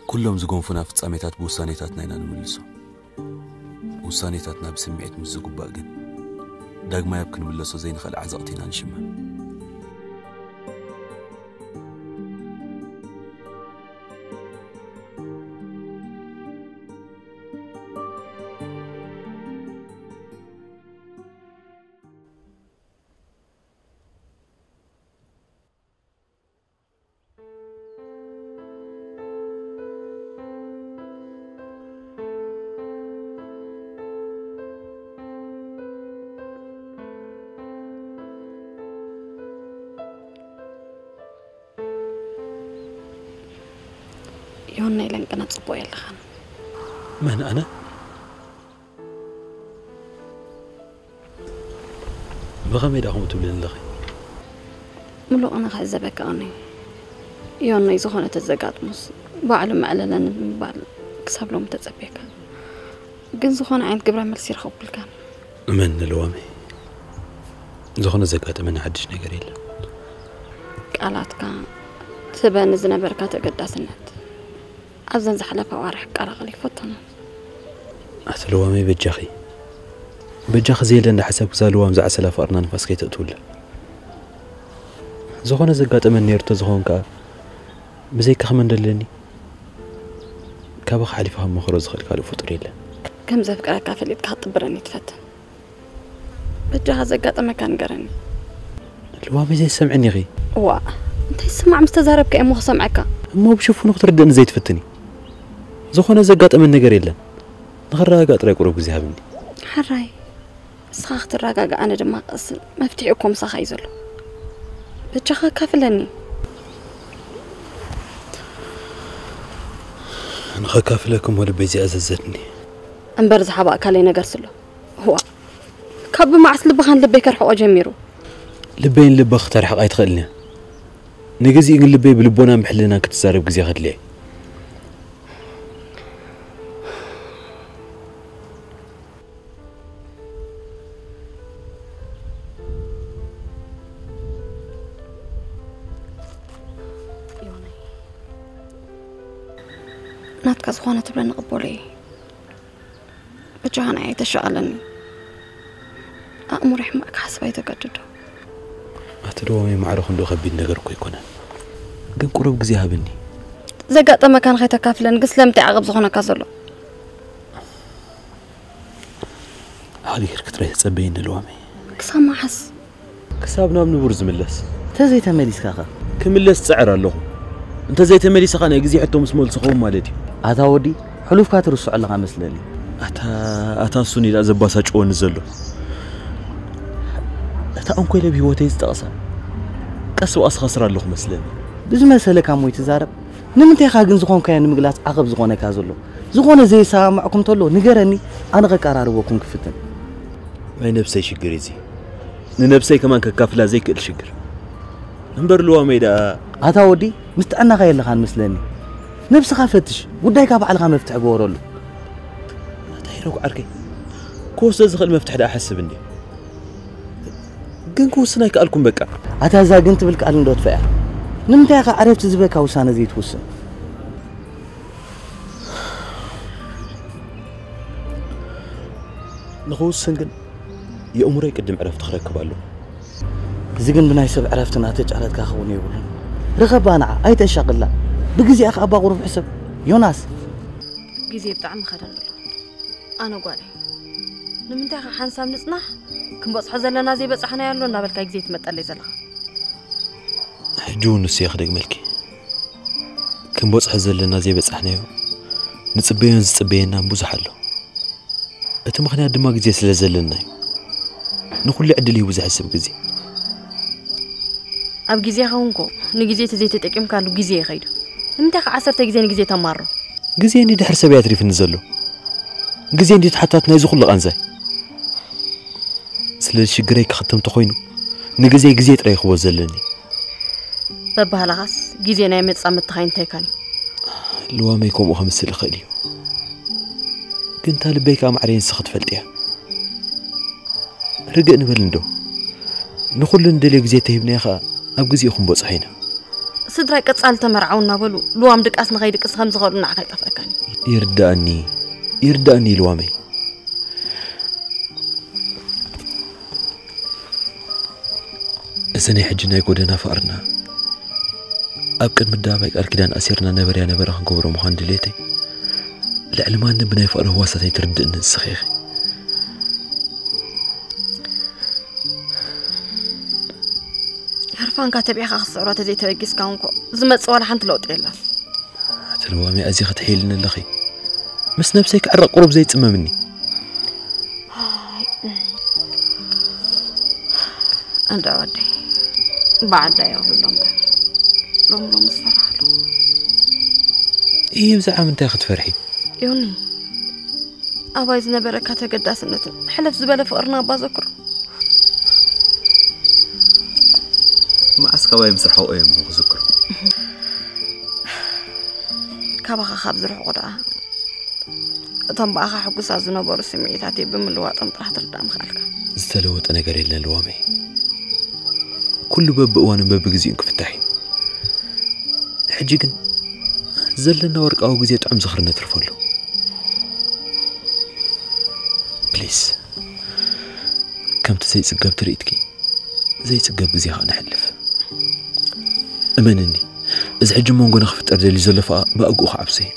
ኩሎም ዝጎንፉና ፍጻሜታት ብውሳኔታትና ኢና ንምልሶ። ውሳኔታትና ብስምዒት ምስ ዝጉባእ ግን፣ ዳግማይ ኣብ ክንምለሶ ዘይንኽእል ዓዘቕቲ ኢና ንሽመም። ዮና ኢለን ቅነ ጽቡቕ የለኻን። መን ኣነ? ብኸመይ ዳ ከምኡ ትብልኒ ኣለኺ? ምሉእ ቅነ ክዕዘበካ ቅነ። ዮናይ ዝኾነ ተዘጋጥሙስ ባዕሉ መዕለለኒ ብምባል ክሳብ ሎሚ ተጸብየካ። ግን ዝኾነ ዓይነት ግብረ መልሲ ይረኸብኩልካን። እመን ንልዋመይ፣ ዝኾነ ዘጋጠመኒ ሓድሽ ነገር የለን። ቃላትካ ትህበኒ ዝነበርካ ተገዳስነት ኣብዘን ዝሓለፋ ኣዋርሕ ክቀላቐል ይፈተኖ። ኣቲ ልዋመይ በጃኺ፣ በጃኺ ዘየለ እንዳሓሰብኪ እዛ ልዋም ዝዓሰላ ፍቕርና ንፋስ ከይተእትውላ። ዝኾነ ዘጋጠመኒ ነይሩ ተዝኸውን ከኣ ብዘይካ ክመን ደለኒ? ካባኺ ሓሊፋ ክመኽሮ ዝኽእል ካልእ ፍጡር የለን። ከም ዘፍቅረካ ፈሊጥካ ክትጥብረኒ ትፈትን። በጃኻ ዘጋጠመካ ንገረኒ። ልዋመይ ዘይሰምዕኒ ኢኺ። እዋ እንታይ ዝስማዕ ምስ ተዛረብካ እየ እሞ ክሰምዐካ። እሞ ብሽፉኑ ክትርድእኒ ዘይትፍትኒ? ዝኾነ ዘጋጠመኒ ነገር የለን። ንኽረጋጋእ ጥራይ ቁሩብ ግዜ ሃብኒ። ሕራይ ንስኻ ክትረጋጋእ ኣነ ድማ ክቕስን። መፍትሒኡ እኮ ምሳኻ እዩ ዘሎ። በጃኻ ኣካፍለኒ። ንኸካፍለኪ እሞ ልበይ እዚኣ ዘዘትኒ። እምበር ዝሓባእካለይ ነገርስ ኣሎ። እዋእ ካብ ብመዓስ ልብኻን ልበይ ከርሕቖ ጀሚሩ? ልበይን ልብኺ ክተርሕቕ ኣይትኽእልን እያ። ንግዚኡ ግን ልበይ ብልቦናን ብሕልናን ክትዛረብ ግዜ ከድልያ እዩ። ናትካ ዝኾነ ትብለኒ ቅበሎ እየ። በጃኻ ንዓይ ኣይተሻቐለኒ። ኣእምሮ ሕማቕ ክሓስብ ኣይተገድዶ። ኣቲ ደዋመይ ማዕረ ክንዶ ከቢድ ነገር እኮ ኣይኮነን። ግን ቁሩብ ግዜ ሃብኒ። ዘጋጠመካ ንኸይተካፍለኒ ግን ስለምንታይ ዓቐብ ዝኾነካ ዘሎ? ዓቕሊ ጌርኪ ጥራይ ተጸበይኒ ደዋመይ። ክሳብ መዓስ? ክሳብ ናብ ንቡር ዝምለስ። እንተዘይተመሊስካ ኸ? ክምለስ እጽዕር ኣለኹ። እንተዘይተመሊሰ ኸኣ ናይ ግዜ ሕቶ ምስ መልሱ ኸውን ማለት እዩ። ኣታ ወዲ፣ ሕሉፍካ ትርስዖ ኣለኻ መስለኒ። ኣታ ኣታ እሱን እዩ ደኣ ዘባሳጭወኒ ዘሎ። እታ እንኮ ኢለ ብህይወተይ ዝጠቕሳ ቀስ ብቐስ ኸስራ ኣለኹ መስለኒ። ብዝመሰለካ እሞ ኣይትዛረብ። ንምንታይ ኢኻ ግን ዝኾንካዮ ንምግላጽ ዓቐብ ዝኾነካ ዘሎ? ዝኾነ ዘየሰማምዐኩም እንተሎ ንገረኒ፣ ኣነ ከቀራርበኩም ክፍትን። ናይ ነብሰይ ሽግር እዩ እዚ። ንነብሰይ ከማን ከካፍላ ዘይክእል ሽግር። እምበር ልዋመይ ደኣ ኣታ ወዲ ምስ ጥዕናኻ የለኻን መስለኒ። ነብስኻ ፈትሽ፣ ጉዳይካ ባዕልኻ መፍትሒ ግበረሉ። ኣታ ሄኖክ ዓርከይ፣ ክወስዶ ዝኽእል መፍትሒ ደኣ ሓስብ እንዴ። ግን ክውስን ኣይከኣልኩን በቃ። ኣታ እዛ ግን ትብል ቃል እንዶ ትፈያ። ንምንታይ ኢኻ ዕረፍቲ ዝበካ ውሳነ ዘይትውስን? ንኽውስን ግን የእምሮይ ቅድም ዕረፍቲ ክረክብ ኣለዎ። እዚ ግን ብናይ ሰብ ዕረፍቲ እናተጫረትካ ክኸውን የብሉን። ርኸባ ንዓ፣ ኣይተሻቕላ። ብግዜኣ ከኣ ኣባ ቁሩብ ሕሰብ። ዮናስ። ግዜ ብጣዕሚ ይኸደኒ ኣሎ። ኣነ ጓል እየ። ንምንታይ ኢኻ ሓንሳብ ንጽናሕ፣ ክንበጽሖ ዘለና ዘይበጻሕናዮ ኣሎ እናበልካ ግዜ ትመጠለይ ዘለኻ? ሕጂ እውን ንሱ እየ ክደግመልኪ። ክንበጽሖ ዘለና ዘይበጻሕናዮ፣ ንጽበዮን ዝጽበየናን ብዙሕ ኣሎ። እቲ ምኽንያት ድማ ግዜ ስለ ዘለና እዩ። ንኹሉ ዕድል ሂቡ ዝሕስብ ግዜ። ኣብ ግዜኻ እውን እኮ ንግዜ ተዘይተጠቂምካሉ ግዜ እዩ ከይዱ። ንምንታይ ከ ዓሰርተ ግዜ ንግዜ ተማሮ? ግዜ እንዲ ድሕሪ ሰብ እዩ ኣትሪፍኒ ዘሎ። ግዜ እንዲ ተሓታት ናይዚ ኩሉ ቃንዛይ። ስለዚ ሽግረይ ክኽትም ተኾይኑ ንግዜ ግዜ ጥራይ ክህቦ ዘለኒ። በባህላኻስ ግዜ ናይ መጻምድትኻ እንታይ ካን እዩ? ልዋመይ ከምኡ ከምስል ይኽእል እዩ። ግን እታ ልበይ ከኣ ማዕረይ ንስኺ ትፈልጥያ። ርግእ ንበል እንዶ። ንኹሉ ንደልዮ ግዜ ተሂብናዮ ኸኣ ኣብ ግዜኡ ክንበጽሖ ኢና። ስድራይ ቀጻሊ ተመርዓው እናበሉ ልዋም ድቃስ ንኸይድቅስ ከም ዝኸዱ ንዓኻ ኣይጠፍኣካን እዩ። ይርዳእኒ፣ ይርዳእኒ ልዋመይ። እዚ ናይ ሕጂ ናይ ጎደና ፍቕርና ኣብ ቅድሚ ኣደባባይ ቃል ኪዳን ኣሲርና ነበርያ ነበረ ክንገብሮ ምዃን ድሌተይ ልዕሊ ማንም ብናይ ፍቕሪ ህዋሳተይ ትርድእኒ ንስኺ ኢኺ። ህርፋንካ ተቢዕካ ክትስዕሮ ተዘይተበጊስካ እንኮ ዝመጽእ ዋላ ሓንቲ ለውጢ የለን። ኣቲ ልዋመይ ኣዚኺ ትሕይልኒ ኣለኺ። ምስ ነብሰይ ክዕረቕ ቁሩብ ዘይጽመምኒ። እንዳ ወደይ በዓል ዳይ የብሉሎ እምበር ሎም ሎም ዝፈርሓሉ። ይህ ብዛዕባ ምንታይ ክትፈርሒ? ዮኒ፣ ኣባይ ዝነበረካ ተገዳስነትን ሕልፍ ዝበለ ፍቕርና እባ ዘክሮ። መዓስ ካባይ ምስ ርሓቑ እዮም እሞ ክዝክሩ? ካባኻ ካብ ዝርሕቑ ደኣ እቶም ብኣኻ ሕጉሳት ዝነበሩ ስምዒታተይ ብምልዋጦም ጥራሕ ትርዳእ ምኽኣልካ። ዝተለወጠ ነገር የለን ልዋመይ። ኩሉ በብእዋኑን በብግዜኡን ክፍታሕ እዩ። ሕጂ ግን ዘለና ወርቃዊ ግዜ ጥዑም ዝኽሪ ነትርፈሉ። ፕሊስ፣ ከምቲ ዘይጽገብ ትርኢትኪ ዘይጽገብ ግዜ ኸኣ ነሕልፍ። እመንኒ፣ እዚ ሕጂ መንጎና ክፍጠር ደልዩ ዘሎ ፍቓ ብኣግኡ ክዓብሶ እዩ።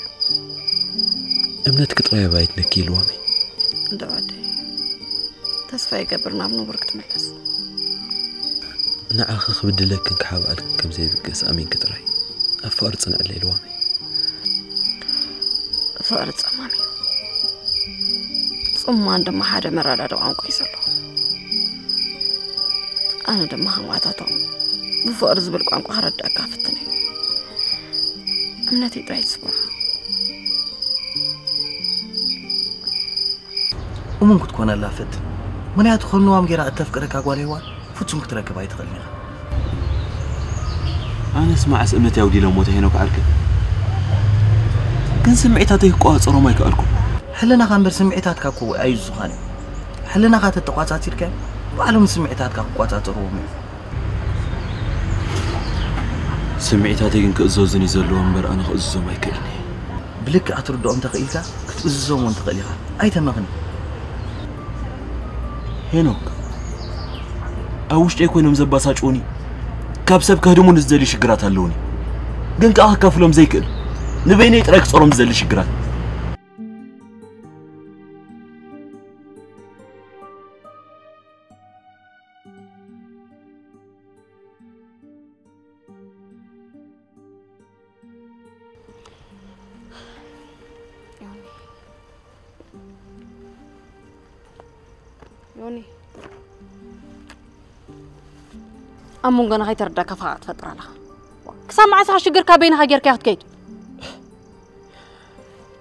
እምነትኪ ጥራይ ኣባይት ነኪ ልዋመይ። እንዳ ወደይ፣ ተስፋ ይገብር ናብ ንቡር ክትምለስ። ንዓኺ ክብድለክን ክሓብኣልክን ከም ዘይብገስ ኣሚንኪ ጥራይ ኣብ ፍቕሪ ጽንዕለይ ልዋመይ። ፍቕሪ ጸማም እዩ። ጽማን ድማ ሓደ መረዳዲ ቋንቋ እዩ ዘለዎ። ኣነ ድማ ከምኣታቶም ብፍቕሪ ዝብል ቋንቋ ክረዳእካ ፍትነ። እምነተይ ጥራይ ትስምዖ። እሙን ክትኮነላ ፈትን። ምኽንያቱ ከም ንዋም ጌራ እተፍቅረካ ጓል ሄዋን ፍጹም ክትረክብ ኣይትኽእልን ኢኻ። ኣነስ መዓስ እምነተይ ኣጉዲለ ሞተ ሄኖክ ዓርከይ። ግን ስምዒታተይ ክቆጻጸሮም ኣይከኣልኩን። ሕልናኻ እምበር ስምዒታትካ እኮ ኣዩ ዝኻነ። ሕልናኻ ተተቋጻጺርካዮ ባዕሎም ስምዒታትካ ክቆጻጸርዎም እዮም። ስምዒታተይ ግን ክእዘዙኒ ዘለዎም እምበር ኣነ ክእዝዞም ኣይክእልን እየ። ብልክዕ ክትርድኦም ተኽኢልካ ክትእዝዞም እውን ትኽእል ኢኻ። ኣይተመኽኒ። ሄኖክ፣ ኣብ ውሽጠይ ኮይኖም ዘባሳጭውኒ፣ ካብ ሰብ ከህድሙኒ ዝደልዩ ሽግራት ኣለውኒ። ግን ከኣ ከካፍሎም ዘይክእል፣ ንበይነይ ጥራይ ክጸሮም ዝደሊ ሽግራት። ዮኒ፣ ኣብ መንጎና ከይተረዳእካ ፈቓቕ ትፈጥር ኣለኻ። ክሳብ መዓስ ኢኻ ሽግርካ በይንኻ ጌርካዮ ክትከይድ?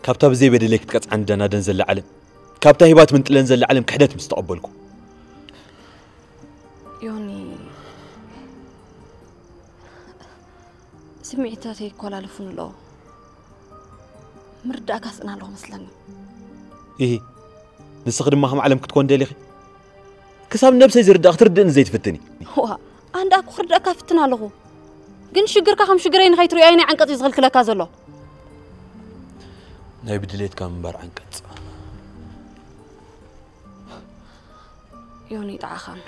ካብታ ብዘይ በደለይ ክትቀጽዓኒ ደናደን ዘላ ዓለም፣ ካብታ ሂባ ትምንጥለን ዘላ ዓለም ክሕደት ምስ ተቐበልኩ። ዮኒ፣ ስምዒታተይ ይኮላለፉኒ ኣለዎ። ምርዳእካ ስእና ኣለኹ መስለኒ። ኢሂ፣ ንስኺ ድማ ከም ዓለም ክትኮን ደሊኺ? ክሳብ ነብሰይ ዝርዳእ ክትርድእኒ ዘይትፍትኒ? ዋ፣ ኣንዳ እኮ ክርዳእካ ፍትን ኣለኹ። ግን ሽግርካ ከም ሽግረይ ንኸይትሪኦ ኣየናይ ዓንቀጽ እዩ ዝኽልክለካ ዘሎ? ናይ ብድሌትካ ምንባር ዓንቀጽ። ዮኒ፣ ይጥዓኻን።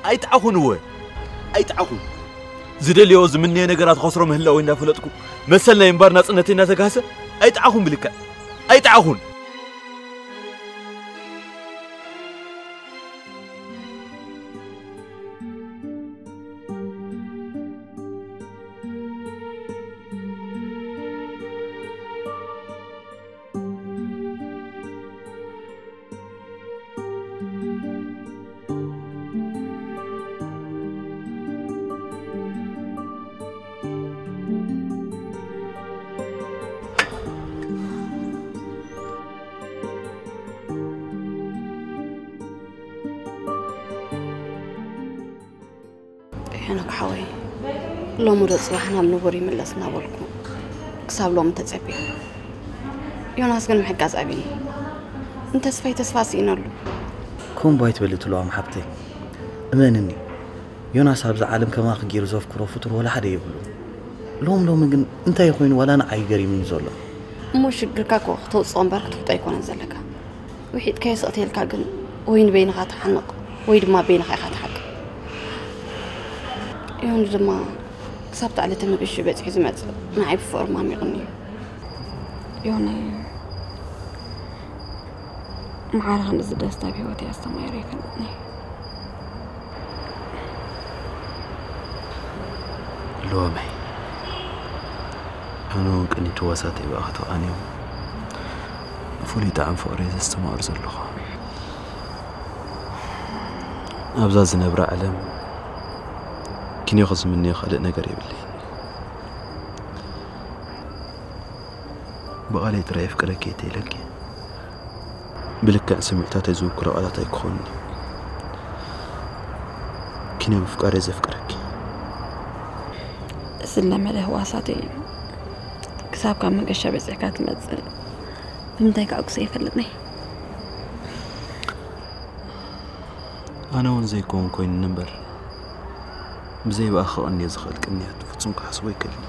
ኣይጥዓኹን እወ፣ ኣይጥዓኹን። ዝደልዮ ዝምነዮ ነገራት ኸስሮ ምህላወይ እንዳፈለጥኩ፣ መሰል ናይ ምንባር ናጽነተይ እናተጋህሰ፣ ኣይጥዓኹን ብልክዕ፣ ኣይጥዓኹን። ሄኖክ ሓወይ፣ ሎሚ ዶ ጽባሕ ናብ ንቡር ይምለስ እናበልኩ ክሳብ ሎሚ ተጸብየ። ዮናስ ግን ምሕጋዝ ኣብዩኒ። ንተስፋይ ተስፋ ስኢነሉ። ከምኡ ኣይትበሊ ትለዋም ሓብተይ። እመንኒ፣ ዮናስ ኣብዚ ዓለም ከማኺ ገይሩ ዘፍቅሮ ፍጡር ወላ ሓደ የብሉን። ሎም ሎም ግን እንታይ ኮይኑ ዋላ ንዓይ ገሪምኒ ዘሎ። እሞ ሽግርካ እኮ ክተውፅኦ እምበር ክትውጦ ኣይኮነን ዘለካ። ውሒጥካዮ ስቕት ኢልካ ግን ወይ ንበይንኻ ትሓንቕ ወይ ድማ በይንኻ ኢኻ ትሓቅቕ። ይኹን ድማ ክሳብ ታዕሊ እቲ መገሹ በፂሑ ዝመፅእ ንዓይ ብፍቕሪ ማሚቕኒ እዩ። ዮኒ፣ መዓረ ክንድዚ ደስታ ኣብ ህይወተይ ኣስተማሂሩ ኣይፈልጥን እዩ። ሎሚ ኣነ እውን ቅኒት ዋሳተይ ብኣኻ ተቓንዮም ፍሉይ ጣዕም ፍቕሪ ዘስተማቕር ዘለኹ። ኣብዛ ዝነብራ ዓለም ኪንዮኸ ዝምንዮ ካልእ ነገር የብለይን። ብቓለይ ጥራይ የፍቅረኪ እየ ተኢለኪ ብልክዕ ስምዒታተይ ዝውክሎ ቃላት ኣይክኾንኒ። ኪነ ምፍቃር እየ ዘፍቅረኪ። ስለመደ ህዋሳተይ ክሳብ ካብ መገሻ በፂሕካ ትመፅእ ብምንታይ ከዕግሶ ይፈልጥኒ። ኣነ እውን ዘይከውን ኮይኑኒ እምበር ብዘይ ብኣኻ ክቕንዮ ዝኽእል ቅንያት ፍጹም ክሓስቦ ኣይክእልን።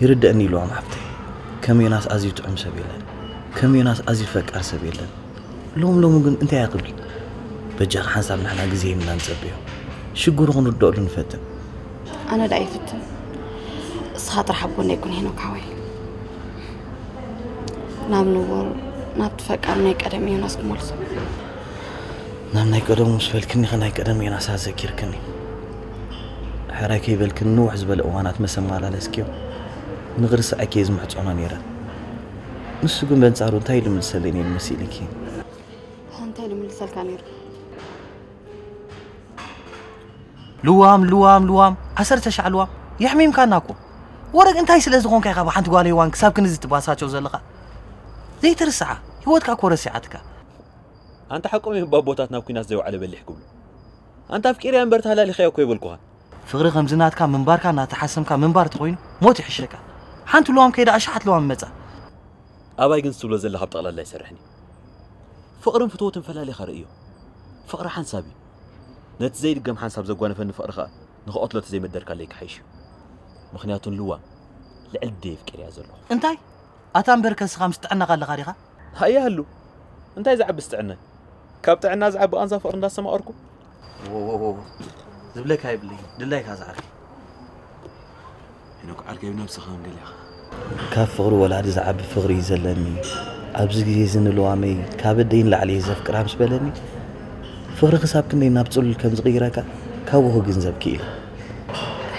ይርደእኒ ኢልዋም ሓፍተይ። ከም ዮናስ ኣዝዩ ጥዑም ሰብ የለን። ከም ዮናስ ኣዝዩ ፈቃር ሰብ የለን። ሎም ሎም ግን እንታይ እያ ክብል? በጃኻ ሓንሳብ ንሕና ግዜ ይህብና ንጸበዮ። ሽግሩ ክንርደኣሉ ንፈትን። ኣነ ደኣ ይፍትን። እስኻ ጥራሕ ኣብ ጎነይ ኩን ሄኖክ ሓወይ። ናብ ንቡር ናብቲ ፈቃር ናይ ቀደም ዮናስ ክመልሶ። ናብ ናይ ቀደሙ ምስ በልክኒ ከ ናይ ቀደም ዮናስ ኣዘኪርክኒ። ሕራይ ከይበልክኒ ንውሕ ዝበለ እዋናት መሰማላለስክዮ ንኽርስዐኪ እየ ዝምሕጸኖ ነይረ። ንሱ ግን በንጻሩ እንታይ ኢሉ ምልሰለይ ነይሩ መሲልኪ? እንታይ ኢሉ ምልሰልካ ነይሩ? ልዋም ልዋም ልዋም ዓሰርተ ሻዕ ልዋም የሕሚምካና እኮ። ወረግ እንታይ ስለ ዝኾንካ ኢኻ ብሓንቲ ጓል ሄዋን ክሳብ ክንዚ ትባሳቸው ዘለኻ? ዘይትርስዓ ህይወትካ እኮ ረሲዓትካ። ኣንታ ሓቆም እዮም ባቦታት ናብ ኲናት ዘይወዓለ በሊሕ ክብሉ። ኣንታ ኣፍቂርያ እምበር ተሃላሊኸያ እኮ የበልኩኻ። ፍቕሪ ከምዚ ናትካ ምንባርካ እናተሓሰምካ ምንባር ተኾይኑ ሞት ይሕሸካ። ሓንቲ ልዋም ከይዳ ኣሽሓት ልዋም መጻ። ኣባይ ግን ዝትብሎ ዘለኻ ብጠቕላላ ኣይሰርሕን እዩ። ፍቕርን ፍትወትን ፈላሊኻ ርእዮ። ፍቕሪ ሓንሳብ እዩ። ነቲ ዘይድገም ሓንሳብ ዘጓነፈኒ ፍቕሪ ኸኣ ንኽቐትሎ ተዘይመደርካለይ ክሓይሽ እዩ። ምኽንያቱ ንልዋም ልዕሊ ደይ ኣፍቂርያ ዘለኹ። እንታይ? ኣታ እምበር ከስኻ ምስ ጥዕናኻ ኣለኻ ዲኻ? ሃያ ህሉ። እንታይ ዝዓቢ ጥዕና? ካብ ጥዕና ዝዓቢ ቃንዛ ፍቕሪ እንዳስተማቐርኩ። ወወወወ። ዝብለካ የብለይ። ድላይካ ዝዓርኪ። ሄኖክ ዓርከይ ብነብስኻ እንገሊኻ። ካብ ፍቕሪ ወላዲ ዝዓቢ ፍቕሪ እዩ ዘለኒ። ኣብዚ ግዜ እዚ ንልዋመይ ካብ ኣደይ ንላዕሊ እየ ዘፍቅራ ምስ በለኒ፣ ፍቕሪ ክሳብ ክንደይ ናብ ጽሉል ከም ዝቕይረካ ካብኡ ክግንዘብ ክኢለ።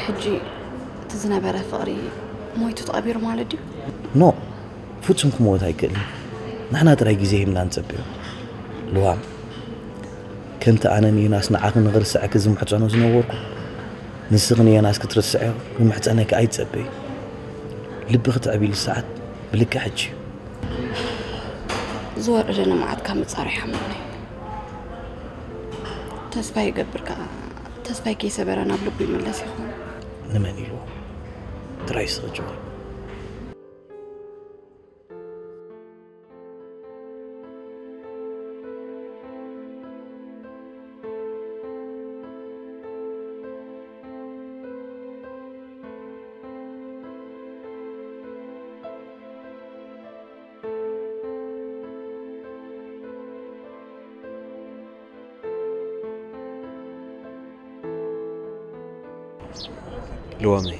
ሕጂ እቲ ዝነበረ ፍቕሪ ሞይቱ ተቐቢሩ ማለት ድዩ? ኖ፣ ፍጹም ክመውት ኣይክእልን። ንሕና ጥራይ ግዜ ሂብና ንጸበዮ። ልዋም፣ ከምቲ ኣነ ንዮናስ ንዓኺ ንኽርስዐኪ ዝምሕጸኖ ዝነበርኩ፣ ንስኺ ንዮናስ ክትርስዕዮ ክምሕጸነኪ ኣይትጸበይ። ልብኺ ትዕብ ኢሉ ሰዓት ብልክዕ ሕጂ እዩ። ዝወረደኒ መዓት ካብ ምጻሩ ይሓምመኒ። ተስፋ ይገብር ከኣ፣ ተስፋይ ከይሰበረ ናብ ልቡ ይምለስ ይኸውን። ንመን ኢልዎ? ጥራይ ስኺ ጆን። ልዋመይ፣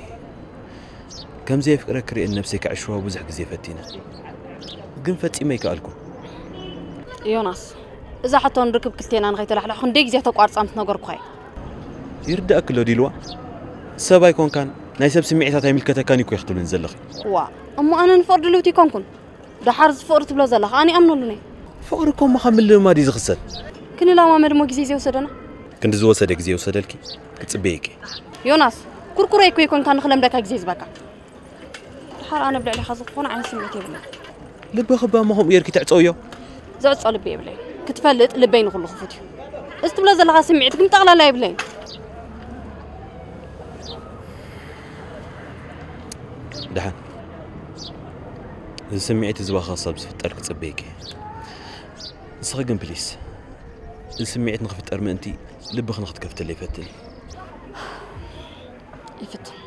ከምዚ የፍቅረኪ ርእየን ነብሰይ ከዕሽዋ ብዙሕ ግዜ ፈቲነ፣ ግን ፈጺመ ኣይከኣልኩን። ዮናስ፣ እዛ ሕቶ ንርክብ ክልቴና ንኸይተላሕልሖ ክንደይ ግዜ ተቋርጻ ምስ ነገርኩኻ እየ። ይርዳእኪ ኣሎ ዲልዋ፣ ሰብ ኣይኮንካን ናይ ሰብ ስምዒታት ኣይምልከተካን እዩ እኮ ክትብልኒ ዘለኺ። ዋ፣ እሞ ኣነ ንፍቕሪ ድልውቲ ኣይኮንኩን። ደሓር እዚ ፍቕሪ ትብሎ ዘለኻ ኣነ ይኣምነሉን እየ። ፍቕሪ እኮ እሞ ካብ ምልምማድ እዩ ዝኽሰት። ክንለማመድ እሞ ግዜ ዘይወሰደና? ክንዲ ዝወሰደ ግዜ ይውሰደልኪ፣ ክጽበየኪ። ዮናስ፣ ኩርኩረይ እኮ ኣይኮንካ ንኽለምደካ ግዜ ዝበካ። ደሓር ኣነ ብልዕሊኻ ዝኾነ ዓይነት ስምዒት የብለይን። ልብኺ እባ እሞ ከምኡ ጌርኪ ትዕጸውዮ? ዝዕጾ ልቢ የብለይን። ክትፈልጥ ልበይ ንኹሉ ክፉት እዩ። እዚ ትብሎ ዘለኻ ስምዒት ግን ጠቕላላ የብለይን። ደሓን፣ እዚ ስምዒት እዚ ብኣኻ ክሳብ ዝፍጠር ክጽበየኪ። ንስኺ ግን ፕሊስ፣ እዚ ስምዒት ንኽፍጠር ምእንቲ ልብኺ ንኽትከፍትለይ ፈትኒ። ይፍትን።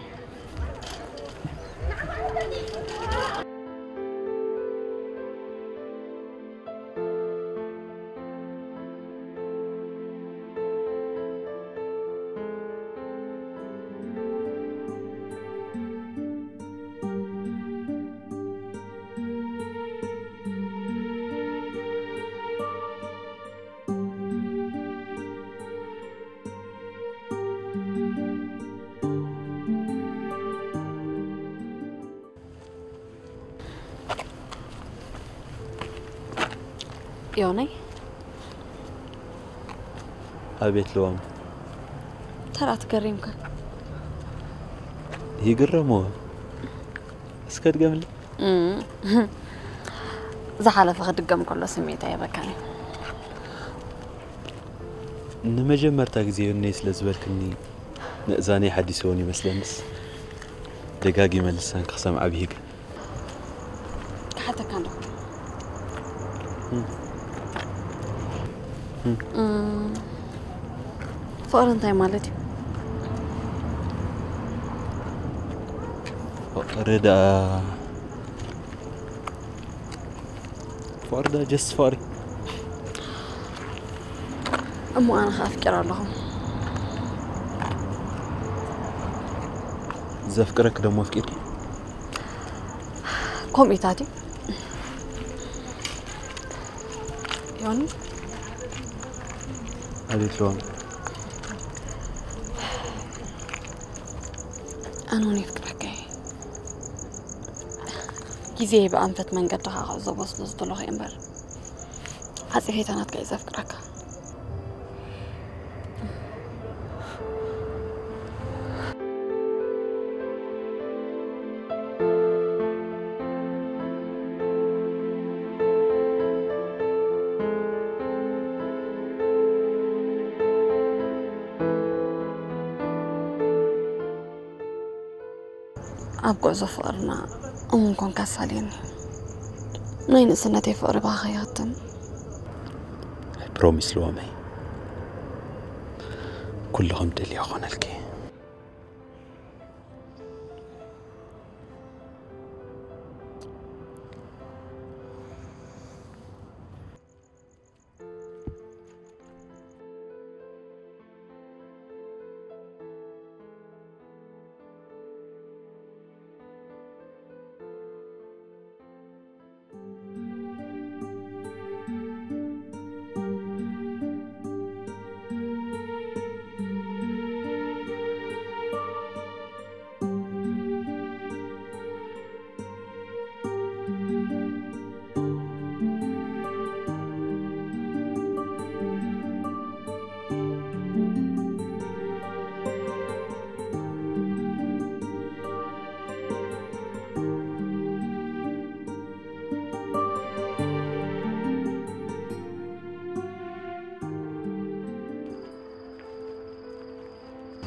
ዮናይ፣ ኣቤት ልዋም። ተራ ትገሪምካ። ይግረሞ። እስከ ድገምልኝ። እም። ዝሓለፈ ክድገም ከሎ ስሜት ኣይበካን እዩ። ንመጀመርታ ግዜ ዮነይ ስለ ዝበልክኒ፣ ንእዛነይ ሓዲስዎን ይመስለንስ፣ ደጋጊመ ልሳንኪ ክሰምዓ ብሂገ። ክሓተካ እንዶ። እም። እም። ፍቕሪ እንታይ ማለት እዩ? ፍቕሪ ደኣ፣ ፍቕሪ ደኣ ጀስት ፍቕሪ። እሞ ኣነ ኸኣ ኣፍቂረ ኣለኹ። ዘፍቅረኪ ደሞ ኣፍቂርኪ? ከምኡታት እዩ። ዮኒ። ኣቤት ልዋም። ኣነ እውን የፍቅረካ እየ። ግዜ ብኣንፈት መንገድኻ ክዕዘቦ ስለ ዝደለኹ እየ እምበር፣ ዓጺፈ ኣይተ ናትካ እየ ዘፍቅረካ። ኣብ ጉዕዞ ፍቕርና እውን ኮንካ ኣሳልየኒ። ናይ ንእስነተይ ፍቕሪ ብኣኻ ይኽተም። ፕሮሚስ ልዋመይ፣ ኩሉ ከም ደልዮ ኮነልኪ።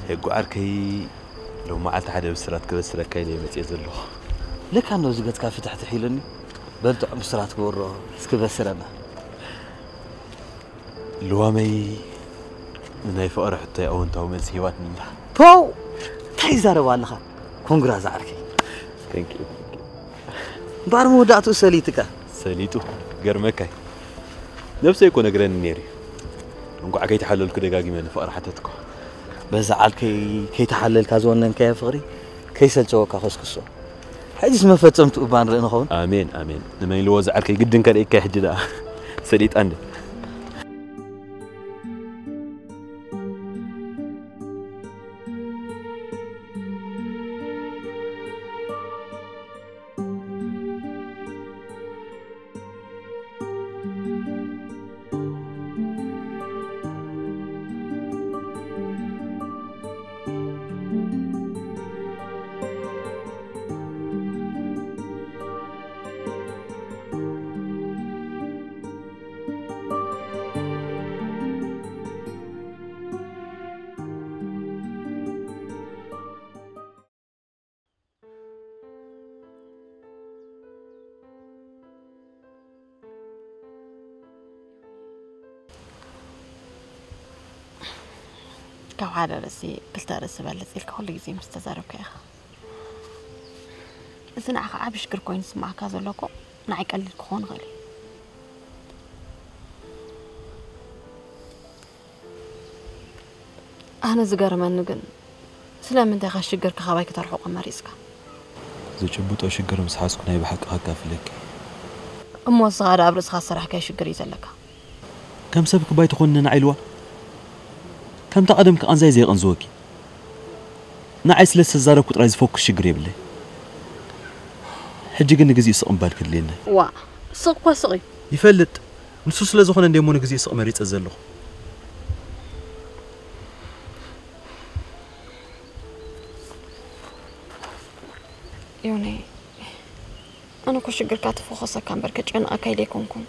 ሄጉ ዓርከይ፣ ሎም መዓልቲ ሓደ ብስራት ክበስረካ ኢለ መጽየ ዘለኹ። ለካ እንዶ እዚ ገጽካ ፍትሕትሕ ኢሉኒ። በል ጥዑም ብስራት ክወሮ እስኪ በስረና። ልዋመይ፣ ንናይ ፍቕሪ ሕቶይ ኣወንታዊ መልሲ ሂባትኒ ኣላ። ፖው! እንታይ ይዛረብ ኣለኻ? ኮንግራ ዝዓርከይ። Thank you, thank you። እምበኣር መወዳእትኡ ሰሊጥካ። ሰሊጡ? ገርመካይ። ነብሰይ እኮ ነግረኒ ነይሩ እዩ። እንቋዕ ከይተሓለልኩ ደጋጊመ ንፍቕሪ ሓተትኩ። በዛ ዓርከይ ከይተሓለልካ ዝወነንካዮ ፍቕሪ ከይሰልቸወካ ኮስኩሶ። ሕጂስ መፈጸምትኡ እባ ንርኢ ንኸውን። ኣሜን፣ ኣሜን። ንመይልዎ ዝዓርከይ ግድን ከርእየካ ሕጂ ደኣ። ሰሊጣ እንደ። ካብ ሓደ ርእሲ ክልተ ርእሲ በልጽ ኢልካ ኩሉ ግዜ ምስ ተዛረብካ ኢኻ። እዚ ንዓኻ ዓቢ ሽግር ኮይኑ ዝስምዓካ ዘሎ እኮ ንዓይ ቀሊል ክኾን ይኽእል እዩ። ኣነ ዝገርመኒ ግን ስለምንታይ ኢኻ ሽግርካ ካባይ ክተርሕቆ መሪጽካ? ዝጭብጦ ሽግር ምስ ሓዝኩ ናይ ብሓቂ ከካፍለኪ። እሞ ንስኻ ደኣ ኣብ ርእስኻ ዝሰራሕካዮ ሽግር እዩ ዘለካ። ከም ሰብ ክባይ ትኾንኒ ንዓይ ኢልዋ። ከምታ ቀደም ክቐንዛይ ዘይቐንዝወኪ። ንዓይ ስለ ዝተዛረብኩ ጥራይ ዝፈኩስ ሽግር የብለይ። ሕጂ ግን ንግዚኡ ስቕ ምባል ክድልየኒ። ዋ፣ ስቕ እኳ ስቕ እዩ። ይፈልጥ። ንሱ ስለ ዝኾነ እንደ እሞ ንግዚኡ ስቕ መሪጸ ዘለኹ። ዮኒ፣ ኣነ እኮ ሽግርካ ትፈኾሰካ እምበር ከጨንቐካ ኢለ ኣይኮንኩን።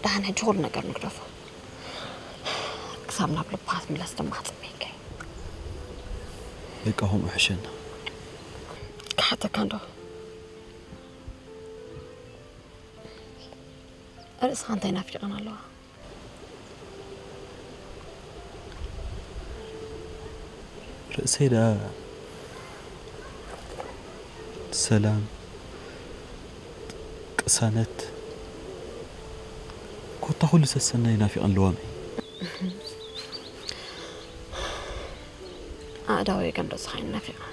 ደሓን ሕጂ ኩሉ ነገር ንግደፎ። ክሳብ ናብ ልብኻ ትምለስ ድማ ክጽበየካ እየ። በቃ ከምኡ ሕሸና። ክሓተካ እንዶ። ርእስኻ እንታይ ናፊቐን ኣለዋ? ርእሰይ ደኣ ሰላም፣ ቅሳነት፣ ኮታ ኩሉ ሰሰናይ ናፊቐን ልዋመይ። ኣእዳወይ ገንዶ ዝኻይን ናፊቐን።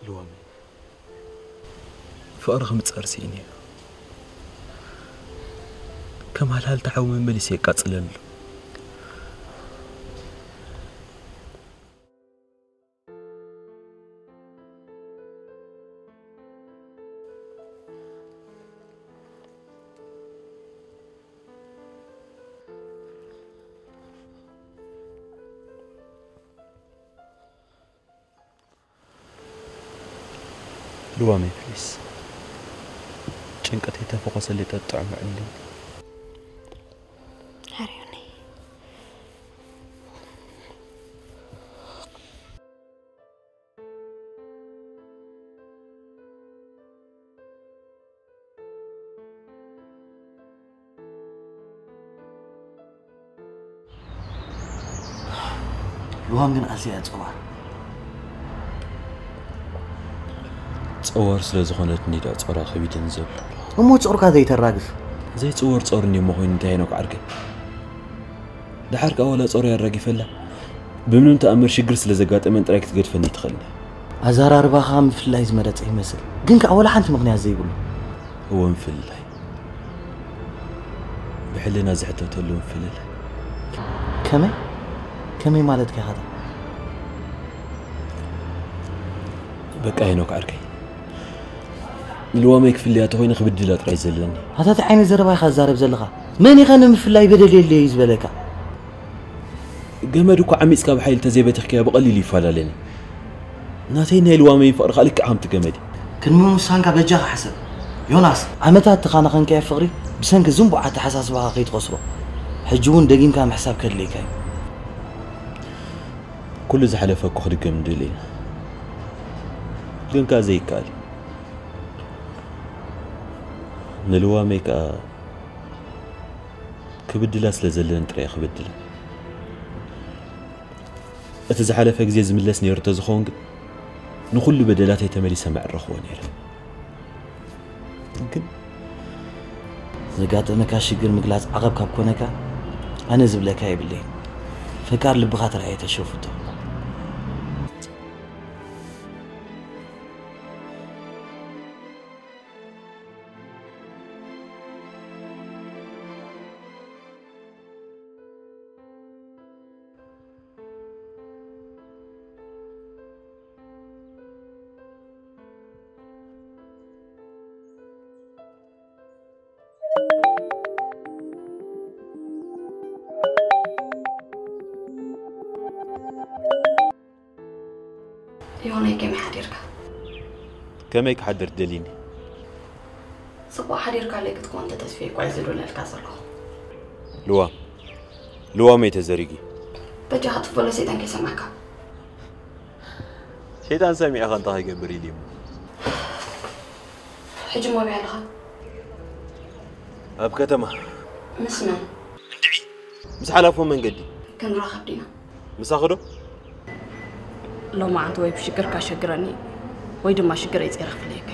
ልዋመይ፣ ፍቕሪ ክምጸር ስኢነ እዩ። ከም ሃልሃልታ ሓዊ መመሊሱ የቃጽለሉ። ልዋመይ ፕሊስ፣ ጭንቀተይ ተፈኾሰለይ ጠጥዕሞ ዕልል። ሓርዮኒ። ልዋም ግን ኣዝያ እያ ጸዋር። ጸዋር ስለ ዝኾነትኒ ድኣ ጾራ ከቢድኒ ዘሎ። እሞ ጾርካ ዘይተራግፍ? ዘይጽወር ጾር እንድዩ እሞ ኮይኑ እንታይ ነኩዓርከይ? ደሓር ከኣ ዋላ ጾር ኣራጊፈላ። ብምንም ተኣምር ሽግር ስለ ዘጋጠመን ጥራይ ክትገድፈኒ ኣይትኽእልን እያ። ኣዘራርባኻ ምፍላይ ዝመረጸ ይመስል፣ ግን ከኣ ዋላ ሓንቲ ምኽንያት ዘይብሉ። እወ ምፍልላይ። ብሕልና ዝሕተተሉ ምፍልላይ። ከመይ? ከመይ ማለትካ ኢኻ እታ? በቃ ሄኖክ ዓርከይ። ንልዋመይ ክፍልያ ተኾይነ ክብድላ ጥራይ ዘለኒ። ኣታ እንታይ ዓይነት ዘረባ ኢኻ ትዛረብ ዘለኻ? መን ኢኻ ንምፍላይ በደል የለይ እዩ ዝበለካ? ገመድ እኮ ዓሚጽካ ብሓይሊ ተዘይበቲኽካዮ ብቐሊሉ ይፈላለን እዩ። ናተይ ናይ ልዋመይን ፍቕሪ ከኣ ልክዕ ከምቲ ገመድ እዩ። ቅድሚ ምውሳንካ በጃኻ ሕሰብ። ዮናስ፣ ዓመታት ተኻናኸንካዮ ፍቕሪ ብሰንኪ ዝንቡዕ ኣተሓሳስባኻ ከይትኸስሮ። ሕጂ እውን ደጊምካ ምሕሳብ ከድልየካ እዩ። ኩሉ ዝሓለፈ እኮ ክድገም ንደሊ ኢና። ግን ከኣ ዘይከኣል እዩ። ንልዋመይ ከኣ ክብድላ ስለ ዘለኒ ጥራይ እየ ክብድላ። እቲ ዝሓለፈ ግዜ ዝምለስ ነይሩ እንተዝኸውን ግን፣ ንኹሉ በደላተይ ተመሊሰ መዕረኽዎ ነይረ። ግን ዘጋጠመካ ሽግር ምግላጽ ዓቐብ ካብ ኮነካ፣ ኣነ ዝብለካ የብለይን። ፈቃር ልብኻ ተራእየ ተሸፍቶ። ዮናይ፣ ከመይ ሓዲርካ? ከመይ ክሓድር ደሊኒ? ጽቡቕ ሓዲርካለይ ክትኮን ተተስፍየ እኳ እየ ዝድውለልካ ዘለኹ። ልዋም፣ ልዋመይ ተዘሪጊ። በጃኻ ትፈሎ ሰይጣን ከይሰማዕካ። ሰይጣን ሰሚዐ ከ እንታይ ክገብር ኢሉ እሞ? ሕጂ እሞ ኣበይ ኣለኻ? ኣብ ከተማ። ምስ መን? ምስ ሓላፎ መንገዲ። ክንራኸብ ዲና? ምሳኺ ዶ? ሎማዓንቲ ወይ ብሽግርካ ሸግረኒ ወይ ድማ ሽግረይ ጸይረ ክፍለየካ።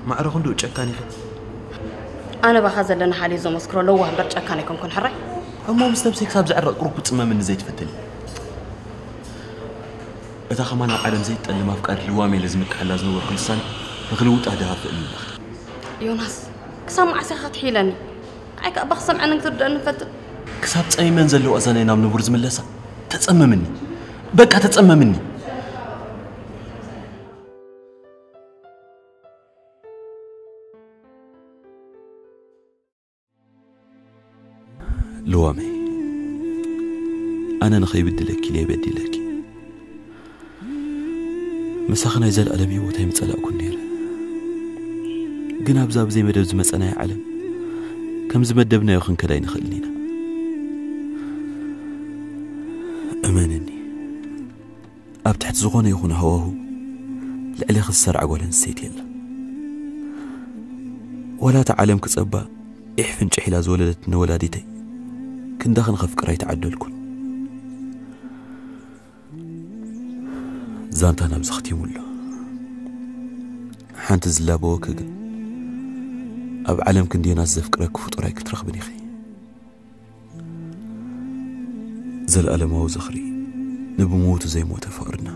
ማዕረ ክንድኡ ጨካን ኢኺ። ኣነ ባኻ ዘለና ሓልዩ ዘመስክሮ ለዋህ እምበር ጨካን ኣይኮንኩን ሕራይ። እሞ ምስ ነብሰይ ክሳብ ዘዕረቕ ቁሩብ ክጽመምኒ ዘይትፈትኒ? እታ ከማን ኣብ ዓለም ዘይትጠልም ኣፍቃሪ ልዋም ኢለ ዝምክሐላ ዝነበርኩ ልሳን ንኽልውጣ ድሃ ክእል ኣለኺ። ዮናስ፣ ክሳብ መዓስ ኢኻ ትሕይለኒ? ኣይ ከኣ ባኽ ሰምዐንን ክትርድአኒ ፈትን። ክሳብ ጸሚመን ዘለዋ እዛነይ ናብ ንቡር ዝምለሳ ተጸመምኒ። በቃ ተጸመምኒ። ልዋመይ፣ ኣነ ንኸይብድለኪ ኢለ በዲለኪ። ምሳኺ ናይ ዘለኣለም ህይወት ኣይምጸላእኩን ነይረ። ግን ኣብዛ ብዘይ መደብ ዝመጸናዮ ዓለም ከም ዝመደብናዮ ክንከድ ኣይንኽእልን ኢና። እመንኒ፣ ኣብ ትሕቲ ዝኾነ ይኹን ሃዋሁ ልዕሌኺ ዝሰርዓ ጓል ኣንስተይቲ የላ። ዋላ እታ ዓለም ክጸባ ኢሕ ፍንጭሕ ኢላ ዝወለደትኒ ወላዲተይ ክንዳኺ ንኸፍቅራ ኣይተዓደልኩን። ዛንታ ናብዚ ኸቲሙ ኣሎ። ሓንቲ ዝላበወኪ ግን ኣብ ዓለም ክንዲ ዮናስ ዘፍቅረኪ ፍጡር ኣይክትረኽብን ኢኺ። ዘለኣለማዊ ዝኽሪ ንብምውቱ ዘይሞተ ፍቕርና።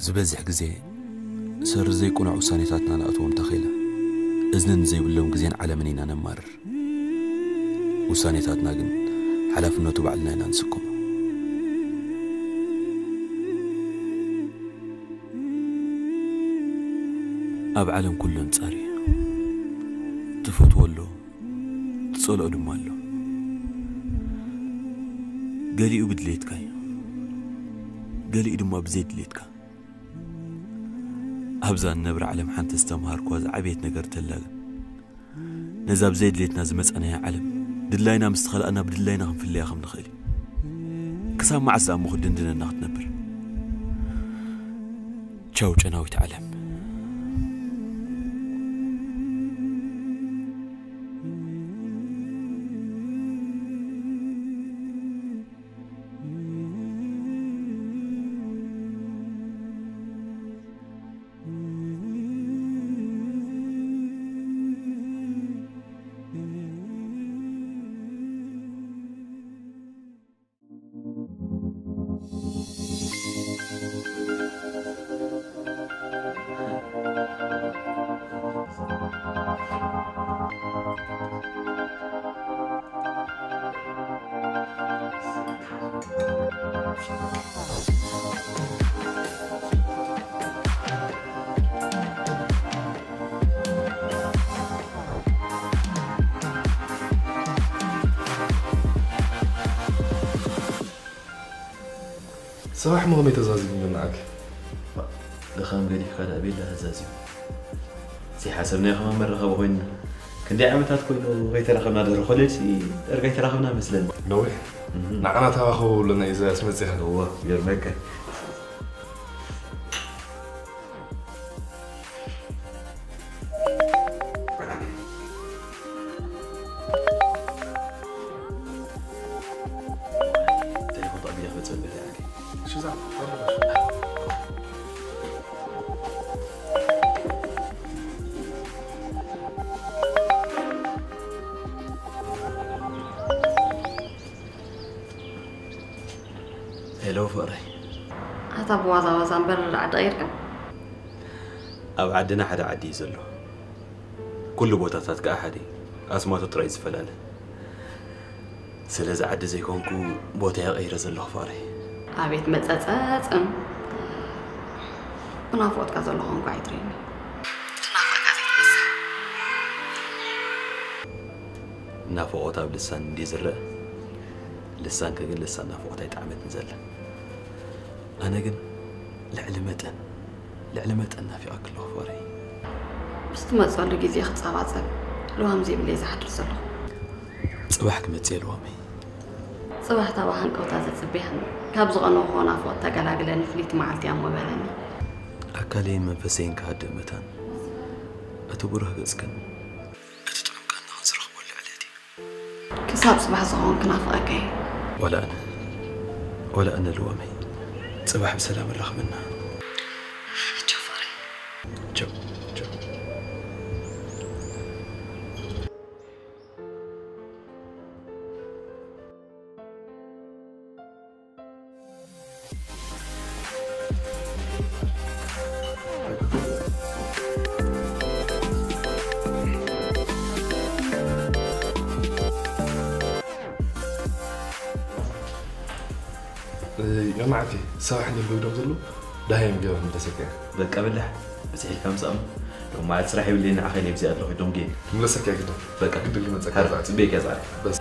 ዝበዝሕ ግዜ ሰሪ ዘይቅኑዕ ውሳኔታትና ንኣትዎም ተኺላ እዝኒ ንዘይብሎም ግዜን ዓለምን ኢና ነማርር። ውሳኔታትና ግን ሓላፍነቱ ባዕልና ኢና ንስከሞ። ኣብ ዓለም ኩሉ ኣንጻር እዩ። ትፈትዎ ኣሎ፣ ትጸልኦ ድማ ኣሎ። ገሊኡ ብድሌትካ እዩ፣ ገሊኡ ድማ ብዘይ ድሌትካ። ኣብዛ ንነብር ዓለም ሓንቲ ዝተምሃርኳ ዝዓበየት ነገር ተላ ግን ነዛ ብዘይ ድሌትና ዝመጻናያ ዓለም ድላይና ምስ ተኸላእና ብድላይና ክንፍለያ ከም ንኽእል እዩ። ክሳብ መዓስ ደኣ እሞ ክትድንድነና ክትነብር? ቻው ጨናዊት ዓለም። صباح مغمي تزازي من معك. ድኻም ገዲፍካ ደኣ ቤላ ተዛዚሙ። ዘይሓሰብናዮ ከማን መራኸቢ ኮይንና። ክንደይ ዓመታት ኮይኑ ከይተራኸብና፣ ድሕሪ ኮሌጅ ሲ ደርጋ ኣይተራኸብና መስለኒ። ነዊሕ። ንዓና ተራኸቡ ብሎና እዩ ኢሳያስ መጺኻ። እወ፣ ይገርመካ። ቴሌፎን ተቐቢለ ክመጽእ እምበር ይኣክል። ሄሎ ፍቕረይ። ኣታ ብዋዛ ዋዛ እምበር ዓዲ ቀይርካ? ኣብ ዓድና ሓደ ዓዲ እዩ ዘሎ። ኩሉ ቦታታት ከኣ ሓደ እዩ። ኣስማቱ ጥራይ እዩ ዝፈላለ። ስለዚ ዓዲ ዘይኮንኩ ቦታየ ቀይረ ዘለኹ ፍቕረይ። ኣቤት መጸጸጽም። ብናፍቆትካ ዘለኹ እንኳ ኣይትርእየኒ። እቲ ናፍቖት ኣብ ልሳን እንዲ ዝረአ፣ ልሳንኪ ግን ልሳን ናፍቖት ኣይጠዓመትን ዘላ። ኣነ ግን ልዕሊ መጠን፣ ልዕሊ መጠን ናፊቐኪ ኣለኹ ፍቕረይ። ምስ ትመጽኣሉ ግዜ ክጸባጸብ ልዋም ዘይብለይ ዝሓድር ዘለኹ። ጽባሕ ክመጽእ እየ ልዋመይ። ጽባሕ እታ ብሃንቀውታ ዝጽበያን ካብ ዝቐነኹዎ ናፍቖት ተገላግለኒ ፍልይቲ መዓልቲ እያ እሞ በለኒ። ኣካለይን መንፈሰይን ክሃድእ መታን፣ እቲ ብሩህ ገጽክን እቲ ጥዑም ቃና ክንዝረኽበሉ ዕለት እዩ። ክሳብ ጽባሕ ዝኸውን ክናፍቐካ እየ። ዋላ ኣነ፣ ዋላ ኣነ ልዋመይ፣ ጽባሕ ብሰላም ኣራኽበና። ቻው ፍቕረይ። ቻው፣ ቻው። እ፣ ዮናዕቲ፣ ሰባሕ እንድዮም ከቢዶም ዘለዉ፣ ደሃዮም ገይሮም ደሰከ። በቃ በላሕ፣ ብዝሕ ኢልካ ምጻእ እሞ። ሎም መዓልቲ ስራሕ የብለይን፣ ንዓኻ ኢለ ኣብዚ ኣለኹ፣ ዶንጌ። ክምለሰካ ግድን። በቃ። ግድን ክመጸካ ሓር ዛሬ። ጽበየካ ዛሬ። በስ።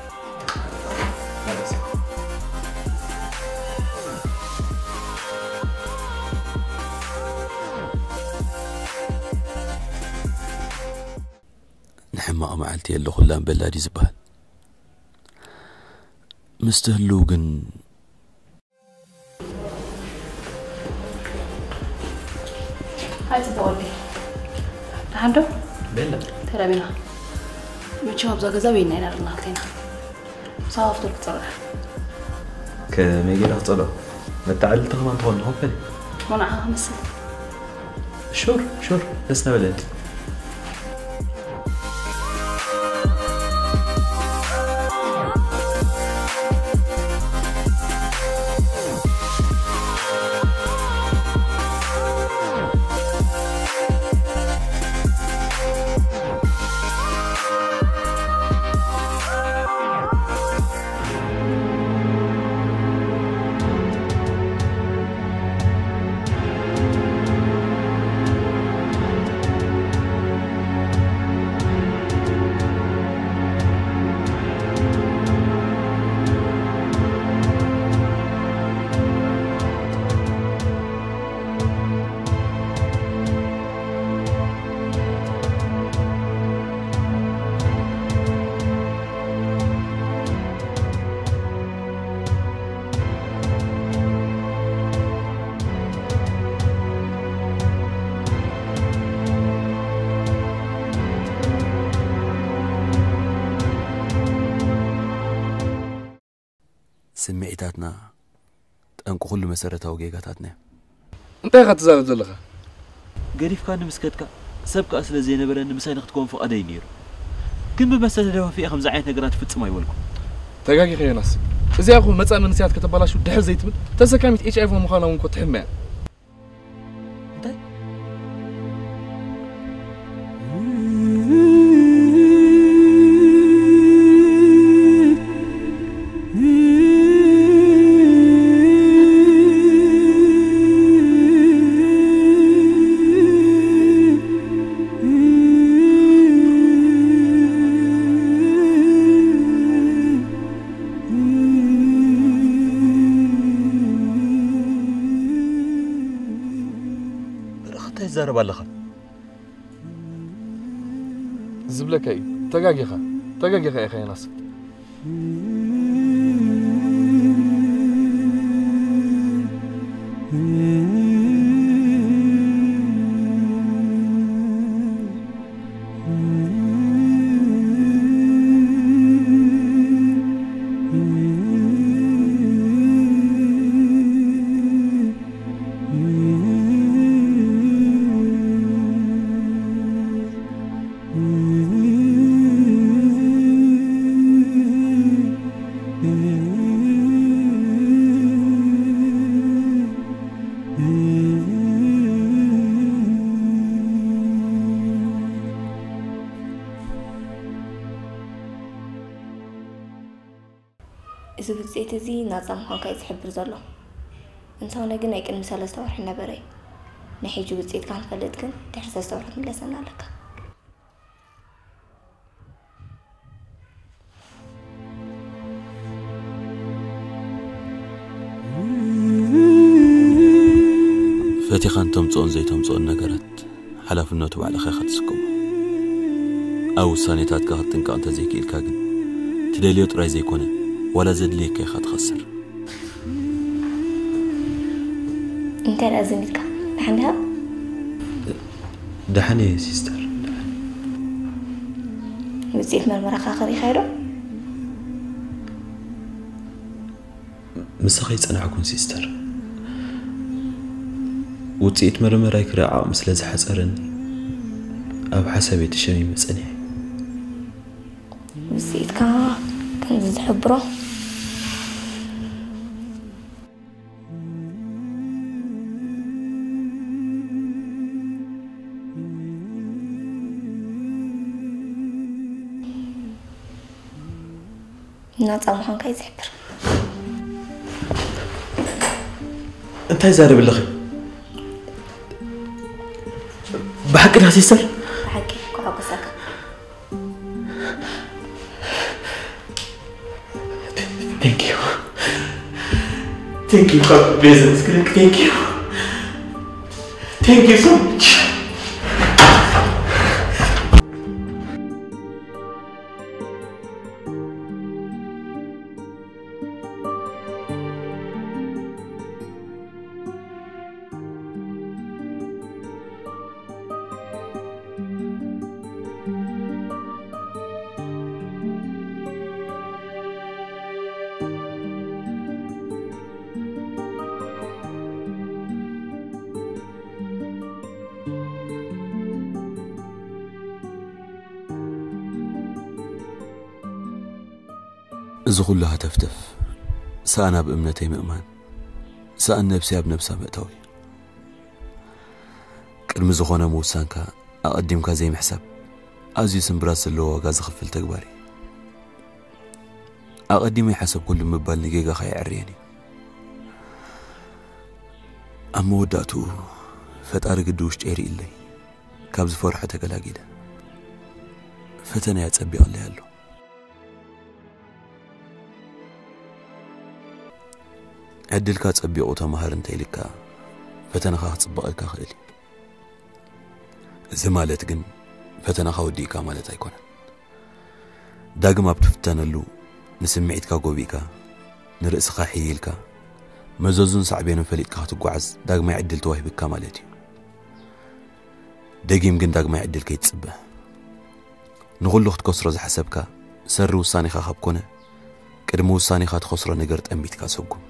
ንሕማቕ መዓልቲ የለ ኩላን በላ ድዩ ዝበሃል? ምስ ትህልው ግን። ኣይ ጽቡቕ ወደይ። ደሓን ዶ? ቤላ። ተላቢና። መቸም ኣብዛ ገዛ በይና ኢና ዘለና ክልቴና። ሳዋ ፍቶር ክጸልኦ። ከመይ ገይረ ክጸልኦ? መተዓልልቲ ከማን ትኾን ዶ? ኮምፈል። ሞናዓ ክመስል። ሹር፣ ሹር። ደስ ነበለኒ። ስምዒታትና ጠንቂ ኩሉ መሰረታዊ ጌጋታትና እዮም። እንታይ ኢኻ ትዛረብ ዘለኻ? ገዲፍካኒ ምስ ከድካ፣ ሰብ ከኣ ስለ ዘይነበረኒ ምሳይ ንክትከውን ፍቓደይ ነይሩ። ግን ብመስተ ተደፋፊኤ ከምዚ ዓይነት ነገራት ፍጹም ኣይበልኩን። ተጋጊኻ ዮናስ። እዚኣ እኮ መጻኢ መንእሰያት ከተበላሹ ድሕር ዘይትብል ተሰካሚት ኤች ኣይ ቪ ምዃና እውን እኮ ትሕመያ። እንታይ? እንታይ ትዛረብ ኣለኻ? ዝብለካ እዩ። ተጋጊኻ፣ ተጋጊኻ ኢኻ ዮናስ። እዚ ውጽኢት እዚ ናጻ ምዃንካ እዩ ዝሕብር ዘሎ። እንተኾነ ግን ናይ ቅድሚ ሰለስተ ወርሒ ነበረ እዩ። ናይ ሕጂ ውጽኢትካ ንፈልጥ ግን ድሕሪ ሰለስተ ወርሒ ክትምለሰና ኣለካ። ፈቲኻን ተምጽኦን ዘይተምጽኦን ነገራት ሓላፍነቱ ባዕልኻ ኢኻ ትስከሞ። ኣብ ውሳኔታትካ ክትጥንቀቕ እንተዘይክኢልካ ግን፣ ትደልዮ ጥራይ ዘይኮነ፣ ዋላ ዘድልየካ ኢኻ ትኸስር። እንታይ ደኣ ዘሚትካ? ደሓን ዲኻ? ደሓን እየ ሲስተር፣ ደሓን። ውፅኢት መርመራኻ ከሪኻዮ ዶ? ምሳኺ ኣይጸናሕኩን ሲስተር። ውፅኢት መርመራይ ክርኢ ዓቕሚ ስለ ዝሓጸረኒ፣ ኣብ ሓሳብ እየ ተሸሚመ ጸኒሐ። ውፅኢትካ ከምዚ ዝሕብሮ ናፃ ምዃንካ እዩ ዝሕብር። እንታይ ዛረብ ኣለኺ? ብሓቂ ዳ ሲስተር? ብሓቂ ክዕቅሰካ። Thank you. Thank you ካብ ቤዛ ምስክረክ። Thank you. Thank you so much. እዚ ኩሉ ሃተፍተፍ፣ ሰኣን ኣብ እምነተይ ምእማን፣ ሰኣን ነብሲ ኣብ ነብሳ ምእታው እዩ። ቅድሚ ዝኾነ ምውሳንካ ኣቐዲምካ ዘይምሕሳብ፣ ኣዝዩ ስምብራት ዘለዎ ዋጋ ዝኽፍል ተግባር እዩ። ኣቐዲመ ኣይሓሰብኩሉን ምባል ንጌጋኻ የዕርየን እዩ። ኣብ መወዳእትኡ፣ ፈጣሪ ግዲ ውሽጢ የርእይለይ፣ ካብ ዝፈርሖ ተገላጊለ። ፈተና ኣጸቢቕለይ ኣሎ። ዕድልካ ጸቢቑ ተማሃር እንተኢልካ፣ ፈተናኻ ክጽብቐልካ ይኽእል እዩ። እዚ ማለት ግን፣ ፈተናኻ ወዲእካ ማለት ኣይኮነን። ዳግም ኣብ ትፍተነሉ፣ ንስምዒትካ ጎቢእካ፣ ንርእስኻ ሕይልካ፣ መዘዙን ሳዕቤኑን ፈሊጥካ ክትጓዓዝ ዳግማይ ዕድል ተዋሂብካ ማለት እዩ። ደጊም ግን ዳግማይ ዕድል ከይትጽበ። ንኹሉ ክትከስሮ ዝሓሰብካ ሰሪ ውሳኔኻ ካብ ኮነ፣ ቅድሚ ውሳኔኻ ትኸስሮ ነገር ጠሚትካ ሰጉም።